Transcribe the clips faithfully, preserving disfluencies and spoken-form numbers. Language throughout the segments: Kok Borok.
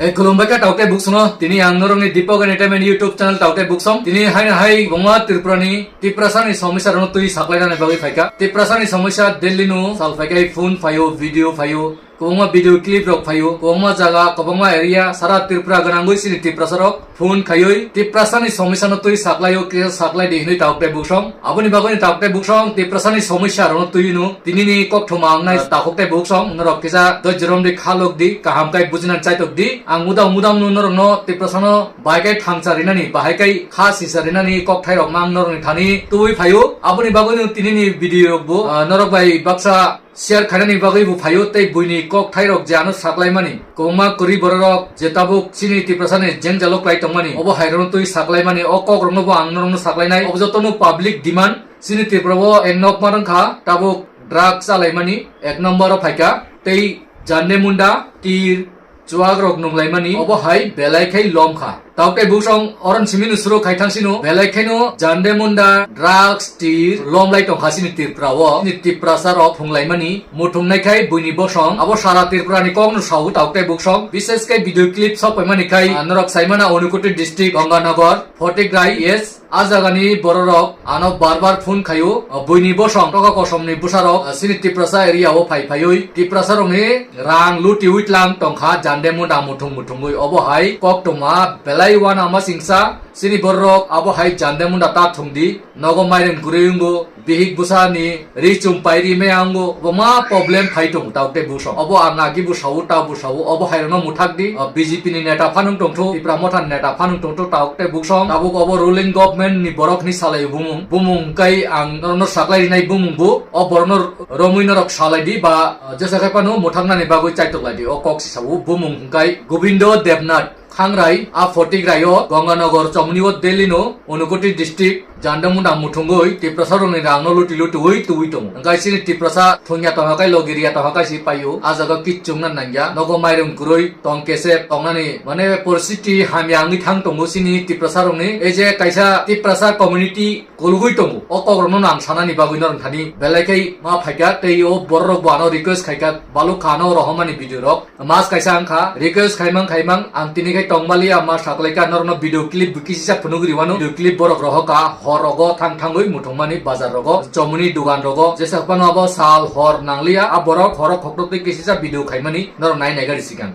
E, khulumbai kha taukte buksongno, tini ang norokni Deepak Entertainment YouTube channel taukte buksong. Tini haino hai kwbangma Tripurani, Tiprasani somosya rokno twi saklainani bagwi phaikha. Tiprasani somosya Delhi no sal phaikha, phone phaio, video phaio, kwbangma video clip rok phaio, kwbangma jaga, kwbangma area, sara Tripura gwnangwi chini Tiprasa rok phone khaiwi Tiprasani somosya no twi saklaio, kisa saklai di hinwi taukte buksong. Aboni bagwi taukte buksong Tiprasani somosya rokno twi no tinini kokthoma ang nai takhukte buksong, norok kisa dojrom di khalok di, kaham kai bujina chaitok di. Ang mudam mudam no norokno Tiprasano bai kai thangcha rinani, bahai kai kha sisa rinani kokthai rok mang norokni thani tubui phaio. Aboni bagwi no tinini video rok bo, ah, norok bai baksa share khainani bagwi bo phaio, tei buini kok thairok je ano saklaimani, kwbangma kwrwi bororok je tabuk chini Tiprasani jengjalo klai tongmani, obo hairokno twi saklaimani, o kokrokno bo ang norokno saklainai. Obo jotono public demand, chini Tripura o ek nokma wngkha tabuk drugs chalaimani ek number o phaikha, tei jande munda, tir, chuwak rok nunglaimani obo hai belai khai lom kha. Taukte buksong oron simi no suro khai thang sino belai khai no jande munda drugs tir lom lai tong kha chini Tripura o. Chini Tiprasa rok phunglaimani muthung nai khai buini bosong abo sara Tripura ni kok no sao taukte buksong. Bises khai video clip sok paimani khai, ah, norok saimana Unakoti district Ganganagar Photigrai, yes. A jagani bororok ano bar bar phone khaio, buini bosong toka kosomni bwsarok, chini Tiprasa area o phai phaiwi Tiprasa rokni rang lutiwi tlang tongkha jande munda muthung muthungwi. Obo hai koktwma belai uanama singsa chini bororok abo hai jande munda ta thungdi, nogo mairung kwrwi wngo, bihik bwsani ri chum pai ri maya wngo, obo ma problem phai tongo taukte buksong. Obo ang agi bo sao, ta bo sao, obo hai rokno muthak di. O B J P ni neta phanung tongthu, Tipra Motha ni neta phanung tongthu taukte buksong. Tabuk obo ruling government ni borok ni salai bumung. Bumung kai ang norokno saklai rinai bumung bo. O borokno romwi norok salai di ba, o, jesa khai phano muthaknani bagwi chaitok lai di. O kok si sao bumung hwnkhe Gobindo Debnath. Khangrai, a Photigrai o, Ganganagar chomoni o Delhi no, Unakoti district, jande munda muthungwi, Tiprasa rokni rang no luti luti wi tuwi tongo. Hwnkhe chini Tiprasa thungya tongha kai logi riya tongha kai si paio, a jaga kichung na nangya, nogo mairung kwrwi, tong kesep, tongnani, mane poristhiti hamya wngwi thang tongo chini Tiprasa rokni, ei je kaisa Tiprasa community kolugwi tongo. O kok rokno no ang sanani bagwi norok thani belai khai ma phaikha, tei o borok rok bo ano request khaikha, baluk kha ano rohormani video rok. Mas kaisa wngkha, request khaimang khaimang, ang tini khai tongmaliya, ma saklaikha, norokno video clip bo kisisa phunugwi riwano, video clip borok rohoka, hor rogo thang thangwi muthungmani bazar rogo, chomoni dugan rogo, jesa phano abo sal hor nangliya, a borok horo khokto twi kisisa video khaimani norok nai nai gari sikang.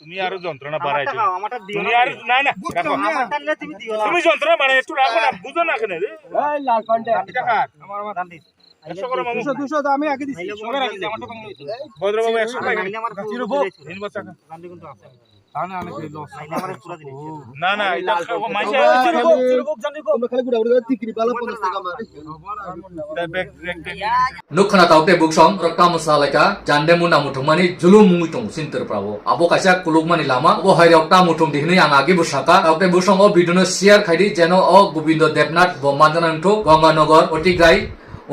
তুমি আরো যন্ত্রণা বাড়াই দিও। তুমি আর, না, না, রাখো। তুমি যন্ত্রণা বাড়াই, একটু রাখো না, বুঝো না কেন রে? এই লাল প্যান্টে। এটা কার? একশো করে মামু। দুশো, দুশো তো আমি আগে দিছি। সবার আগে দিছি, আমারটা ভাঙলো তো। ভদ্রবাবু, একশো টাকা। তিন বছর। না, না, এটা খাবো, মাইশা। তোমরা খালি ঘুরে ঘুরে তিকরি বালা পঞ্চাশ টাকা মারে। Bag, bag, bag. Nuk khna taukte buksong, rok tamo salaika, jande munda muthungmani, julum mungwi tongo, chini Tripura o. Abo kaisa kulukmani lama, obo hai rok tamo thung di hinwi ang agi bo saka, taukte buksong o video no share khaidi, jeno o Gobindo Debnath bo manjana wngthok, Ganganagar, Photigrai,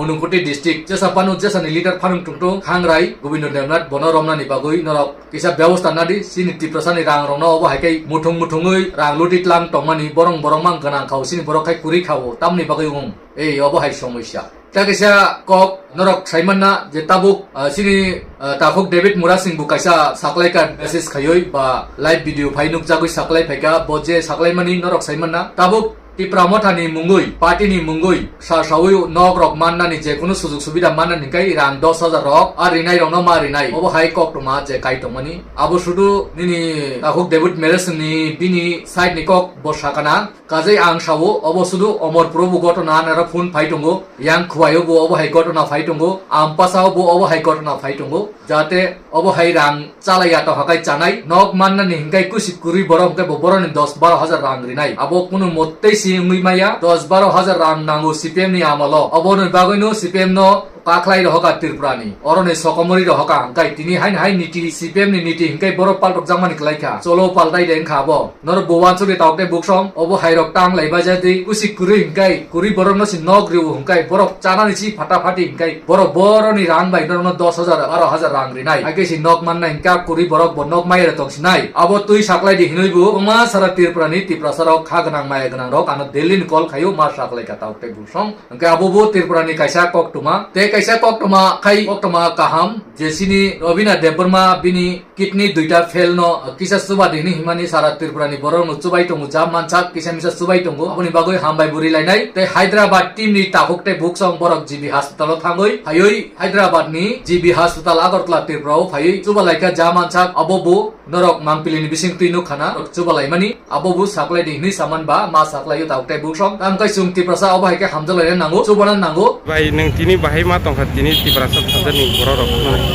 Unakoti district, jesa phano jesani leader phanung tongtong, Khangrai, Gobindo Debnath, bono romnani bagwi norok kisa bebosta nadi, chini Tiprasani rang rokno obo hai khe muthung muthungwi rang luti tlang tongmani, borong borong mang gwnang khao, chini borok khai kwrwi khao, tamni bagwi wng, ei obo hai somosya. Tei kaisa kok norok saimanna je tabuk, ah, chini, ah, takhuk David Murasing bo kaisa saklaika message khaiwi ba live video phai nukjagwi saklai phaika, bo je saklaimani norok saimanna tabuk Tipra Motha ni mungwi, party ni mungwi, sa sawi nok rok mannani je kunu sujug subida mannani hingkai rang dos hajar rok, a rinai rokno ma rinai. Obo hai koktwma je kai tongmani. Abo sudu nini takhuk David Murasing ni bini side ni kok bo sakana. Kajai ang sao, obo sudu Omorpur o bo gotona nara phone phai tongo. Yang Khwai o bo obo hai gotona phai tongo. Ampasa o bo obo hai gotona phai tongo. Jate obo hai rang chalaiya to hakai chanai. Nok mannani hingkai kusi kwrwi borok hingkai bo boroni dos baro hajar rang rinai. Abo kunu mottei si wngwi maya. Dos baro hajar rang nango C P M ni amalo. Oboni bagwino C P M no kakhlai rohoka Tripura ni. Oroni sokomori rohoka hingkai tini hain hai niti C P M ni niti hingkai borok paltok jakmani kwlaikha. Cholo paltai de wngkha abo. Norok bo uansukni taukte buksong, obo hairok tang lai bajadi, kusi kwrwi hingkai, kwrwi borokno si nok rio hingkai, borok chanani si phata phati hingkai, borok boroni rang bai norokno dos hajar, baro hajar rang rinai. Hakhe si nok manna hingka kwrwi borok bo nok maya tong sinai. Abo twi saklai di hinwi bo, kwma sara Tripura ni Tiprasa rok kha gwnang maya gwnang rok ano Delhi ni call khaio ma saklai ka taukte buksong. Hingke abo bo Tripura ni kaisa koktwma, tei kaisa koktwma khai koktwma kaham, Je chini Robina Debbarma bini kidney duita fail no kisa chuba di hini himani sara Tripura ni borok no chubai tongo, jam mansak kisa misa chubai tongo, aboni bagwi hambai bwrwi lainai. Tei Hyderabad team ni takhuk tei buksong borok G B hospital o thangwi phaiwi Hyderabad ni G B hospital Agartala Tripura o phaiwi chuba laikha, jam mansak abo bo norok mangpili ni bising twi nukha na chuba laimani. Abo bo saklai di hwnwi saman ba ma saklai o tabuk tei buksong. Tamo khe chwng Tiprasa obo hai khe hamjak laina nango, chubana nango. Bai, nwng tini bahai ma tongkha tini Tiprasa thajani borok rok? Hmm.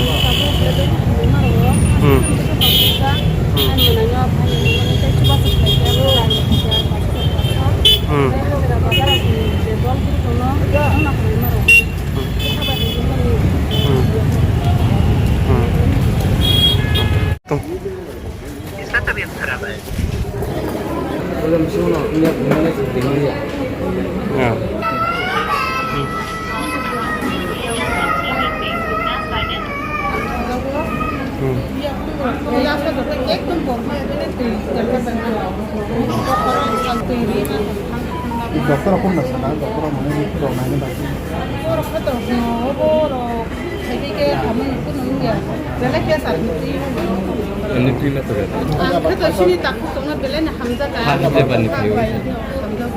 Hmm. Hmm. Hmm. Hmm. Hmm. Está también para. Doctor, aku nggak sana, doktor mana ini, dokter ini. Ini prima tuh ya. Ang khe to sini takhuk tongna belai no hamjak kha. Hamjak bani phaiwi. Hamjak.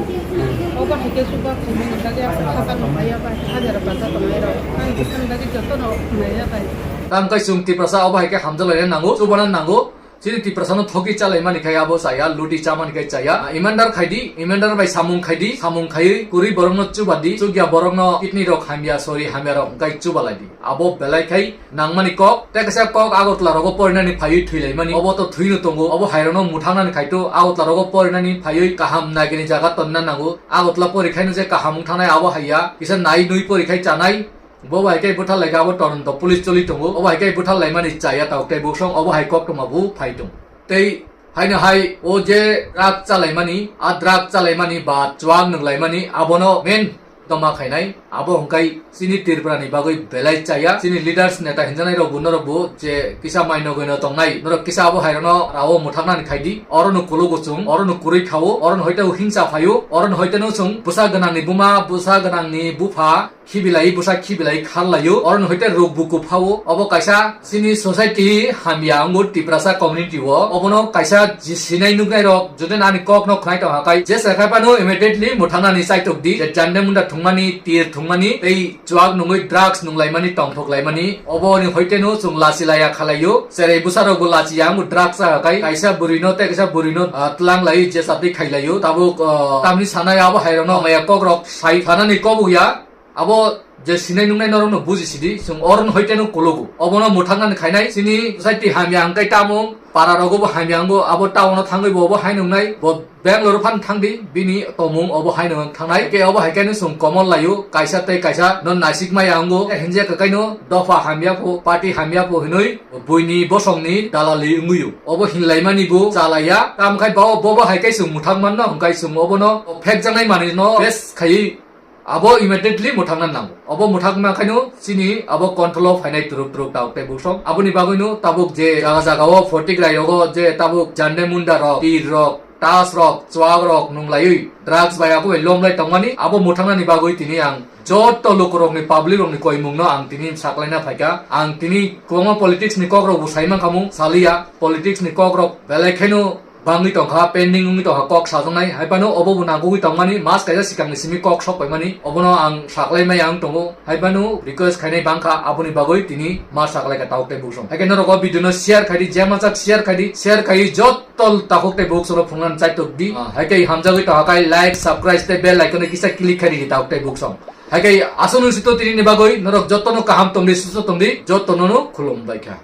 Obo hai khe suba khumui ni bagwi aswk khatar no maya bai. Hajar bata tongnai rok. Ang khe sini bagwi joto no maya bai. Tamo khe chwng Tiprasa obo hai khe hamjak laina nango, chubana nango. Chini Tiprasa no thoki chalai mani khai abo chaya, luti cha mani khai chaya. Imandar khai di, imandar bai samung khai di, samung khaiwi kwrwi borok no chuba di, chukya borok no kidney rok hamya, sori hamya rok hwnkhe chuba lai di. Abo belai khai nangmani kok, tei kaisa kok Agartala rogo porinani phaiwi thwilaimani, obo to thwino tongo, obo hairokno muthangnani khaito, Agartala rogo porinani phaiwi kaham nagini jaga tonna nango, Agartala pori khaino je kaham wng thangnai abo haiya, kisa nai nui pori khai chanai, bo bai khe bwthar laikha abo todonto police choli tongo, obo hai khe bwthar laimani chaya tabuk tei buksong, obo hai koktwma bo phai tong. Tei haino hai o je drug chalaimani, a drug chalaimani ba chuak nwnglaimani abono main tongma khainai, abo hwnkhe chini Tripura ni bagwi belai chaya. Chini leaders neta hinjanai rok bo norok bo je kisa mai nogoi no tongnai, norok kisa abo hai rokno rao muthaknani khai di, oro no kulogo chwng, oro no kwrwi khao, oro no hoite hingsa phaio, oro no hoite no chwng bwsa gwnang ni buma, bwsa gwnang ni bupha khibilai, bwsa khibilai kharlaio, oro no hoite rok buku phao, obo kaisa chini society hamya wngo Tiprasa community o, obono kaisa je sinai nuknai rok jodi ani kok no khwnai tongkha khai, je se khai phano immediately muthaknani chaitok di, je jande munda thwngmani, tir thwngmani, tei chuak nungwi drugs nunglaimani, tongthok laimani, obo ni hoite no chwng lachi laya khalaio, cherai bwsa rok bo lachi ya wngo drugs cha khai, kaisa bwrwi no tei kaisa bwrwi no, ah, tlang lai je chatwi khailaio, tabuk, ah, tamni sanai abo hai rok no maya kok rok sai thanani kok ya. Abo je sinai nungnai norokno buji sidi, chwng oro no hoite no kulogo. Obono muthaknani khainai, chini society hamya hwnkhe tamung, para rogo bo hamya wngo, abo town o thangwi bo obo hai nungnai, bo Bangalore phan thangdi, bini tomung obo hai nung thangnai. Ke obo hai khe no chwng komol laio, kaisa tei kaisa no naisik maya wngo, hinje kwkaino dopha hamya pho, party hamya pho hinwi buini bosongni dalali wngwio. Obo hinlaimani bo chalaiya, tamo khai bo, bobo hai khe chwng muthak manno, hwnkhe chwng obono phekjaknai manwi no face khaiwi Abo immediately muthakna nango. Obo muthakma khaino chini abo control o phainai twrwk twrwk tabuk tei buksong. Aboni bagwino tabuk je jaga jaga o photik rai rogo je tabuk jande munda rok, tir rok, tas rok, chuak rok nung laiwi drugs bai abo bai lom lai tongmani, abo muthaknani bagwi tini ang joto lukurokni, public rokni koimungno ang tini saklaina phaikha. Ang tini kwbangma politics ni kokrok bo sai mankha mung, saliya. Politics ni kokrok belai khaino bangwi tongkha, pending wngwi tongkha kok sajaknai, hai phano obo bo nangkukwi tongmani, mas kaisa swkangni simi kok sok paimani, obono ang saklai maya wng tongo, hai phano request khainai bangkha, aboni bagwi tini ma saklaikha tabuk tei buksong. Hai khe norok o video no share khai di, jemajak share khai di, share khai jotto takhuk tei buksong rok phungnani chaitok di. Ah, hai khe hamjagwi tongkha khai like, subscribe tei bell icon no kisa click khai di tabuk tei buksong. Hai khe aswk nung sito tini ni bagwi norok jotto no kaham tong di, susto tong di, jotto no no khulum bai kha.